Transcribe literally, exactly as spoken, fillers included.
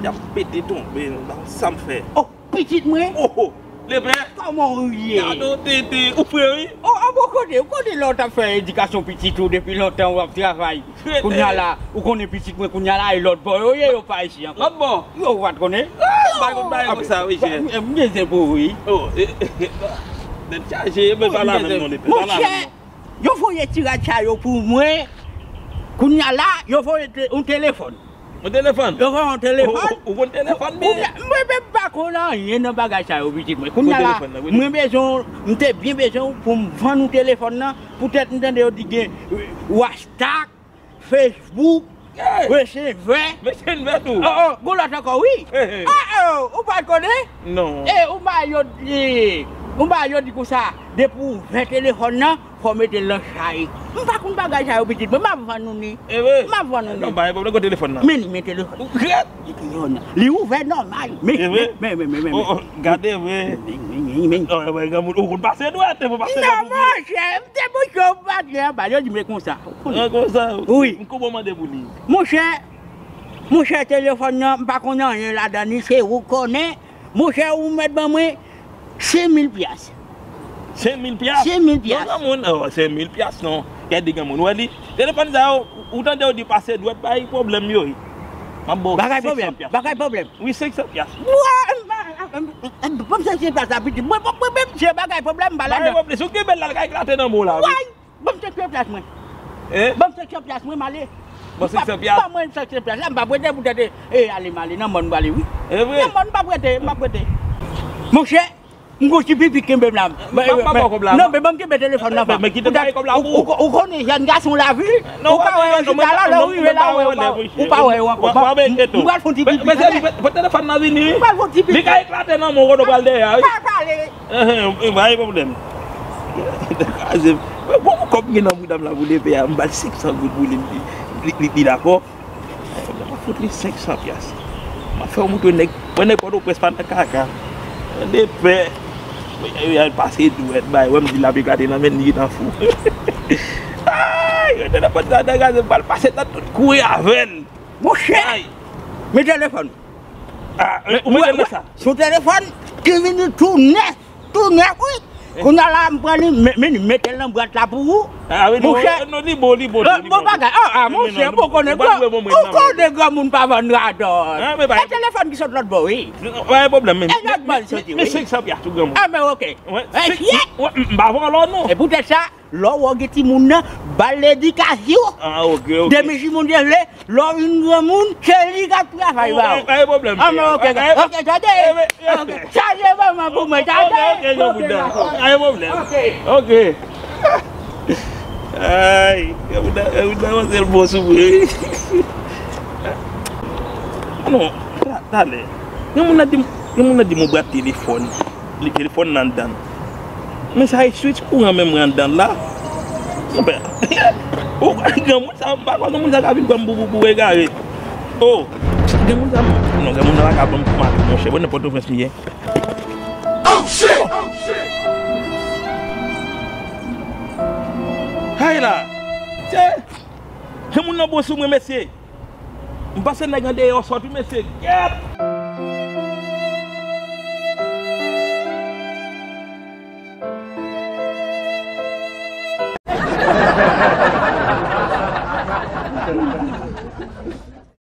Ap pete tonbe, m pa konn sa m fè. Oh, pitit mwen! Oh, oh, lepè! Kòman ou ye? Gade w tete, ou fre wi. Oh, a bon kote, ou kote lè w t ap fè edikasyon pitit ou depi lontan w ap travay. Kounye a la, ou konnen pitit mwen kounye a la e lòt bò yo ye, yo pa isi ankò. Lòt bò? Yo, ou pa t konnen? Ah, bagay, bagay konsa wi, chè. M, m gen zen pou ou wi. Oh, eh, eh, eh, tèt chaje, men pa la menm non, lepè, pa la menm non. Monchè, yo voye ti rad sa yo pou mwen. Kounye a la, yo voye te-, yon telefòn. Yon telefòn? Yo voye yon telefòn. Ou, ou, ou konn telefòn byen? Kounye a, mwen menm pa konn anyen nan bagay sa yo, pitit mwen. Kounye a la, mwen bezwen, m te byen bezwen pou m vann yon telefòn nan. Poutèt m tande yo di gen, euh, WhatsApp, Facebook, Messenger. Messenger tou. Oh, oh, gon lòt ankò, wi. Oh, oh, ou pa konnen? Non. E, ou ba yo, e, ou ba yo di konsa, depi ou ouvè telefòn nan, fò w mete l nan chay. M pa konn bagay sa yo, pitit mwen, m ap vann ou ni. M ap vann ou ni. Non, pa gen pwoblèm, kote telefòn nan? Men li, men telefòn. Ou krèt? Li ouvè nòmal. Men, men, men, men, men. Oh, oh, gade vre. Men, men, men, men. Oh, granmoun, ou konn pase dwèt, ou pase dwèt. Non, monchè, m te bouche w pase anba, yo di m konsa. Konsa? Wi. M koupe w mande pou li. Monchè, monchè, telefòn nan, m pa konn anyen ladan li, se ou konnen. Monchè, ou mèt ban mwen senk mil pyas. Senk mil pyas? Senk mil pyas. Non, granmoun, oh, senk mil pyas non. Gade granmoun, wè li. Telefòn sa yo, ou tande yo di pase dwèt bay pwoblèm yo. M ap ba w senk san pyas. Bagay pwoblèm, bagay pwoblèm. Wi, senk san pyas. Wè, m, m, m, m, ban m senk san pyas la, pitit. Mwen, mwen, mwen, mwen, se bagay pwoblèm, m pa ladan. Bagay pwoblèm, si w kenbe l la, l ka eklate nan men w la, wi. Ban m senk san pyas mwen. Hein? Ban m senk san pyas mwen, m ale. Ban senk san pyas. Ban mwen senk san pyas la, m pa prete poutèt, e, ale, m ale, nan mòn m prale, wi. E vre? Nan mòn m pa prete, m pa prete. Monchè, m gon ti pipi kenbe m la. M pa, m pa ba w kòb la. Non, men ban m kenbe telefòn nan. Men kite m bay kòb la pou ou. Ou, ou, ou konnen jèn gason lavil. Ou pa wè yo jis la, lè ou rive la, ou pa wè yo ankò. M pral fè yon ti pipi. Mezanmi, pran telefòn nan vini, wi. M pral fè yon ti pipi. Li ka eklate nan men w, kote w pral dèyè a, wi. Pa pale. Enhen, pa gen pwoblèm. Kraze m. Bon, kòb gen nan bouda m la pou lepè a, m ba l senk san goud pou li, li, li, li dakò. M ap fout li senk san pyas. M ap fè w montre nèg, mwen nèg Pòtoprens pa nan kaka. Lepè. Yo al pase dwèt, bay, wè m di l ap eklate nan men li nan fou. Ay, yo te nan pòt la, degage, m pral pase nan tout kouri avè l. Monchè, men telefòn. Ah, ou mete nan sa? Sou telefòn ki vini tou nèf, tou nèf, wi. Kounye a la, m pran li, men, men, mete l nan bwat la pou ou. Ah, wi, non, monchè, non, li bon, li bon, li bon. Bon bagay. Ah, ah, monchè, bon konnen, ou konnen granmoun pa vann radòt. E telefòn ki sot lòt bò, wi. Pa gen pwoblèm, men. E lòt bò li soti, wi. Men senk san pyas tou, granmoun. Ah, men oke. M pa vòlò, non. E poutèt sa, lè w wè w gen timoun nan, ba l ledikasyon. Ah, oke, oke. Depi timoun te vle, lè w vin granmoun, se li k ap travay ba w. Pa gen pwoblèm. Ah, men oke, oke, tande. Chaje manman pou mwen, tande. Oke, oke, oke. Pa gen pwoblèm. Oke. Oke. Ay, granmoun nan, granmoun nan, se l bon sou mwen. Non, ta-, talè. Granmoun nan di m, granmoun nan di m yon bwat telefòn. Li telefòn nan anndan. Men sa e switch kouran menm mwen anndan la. Monpè. Ou, granmoun sa, m pa kwè granmoun sa ka vin pran m pou, pou, pou egare. Oh, granmoun sa, non, granmoun sa pa ka ban m pou maten, monchè. Bon, nan Pòtoprens m ye. Oh, shit! Hay la! Tye! Granmoun nan bon sou mwen, mesye. M panse nèg andeyò sòt wi, mesye. Gyèt!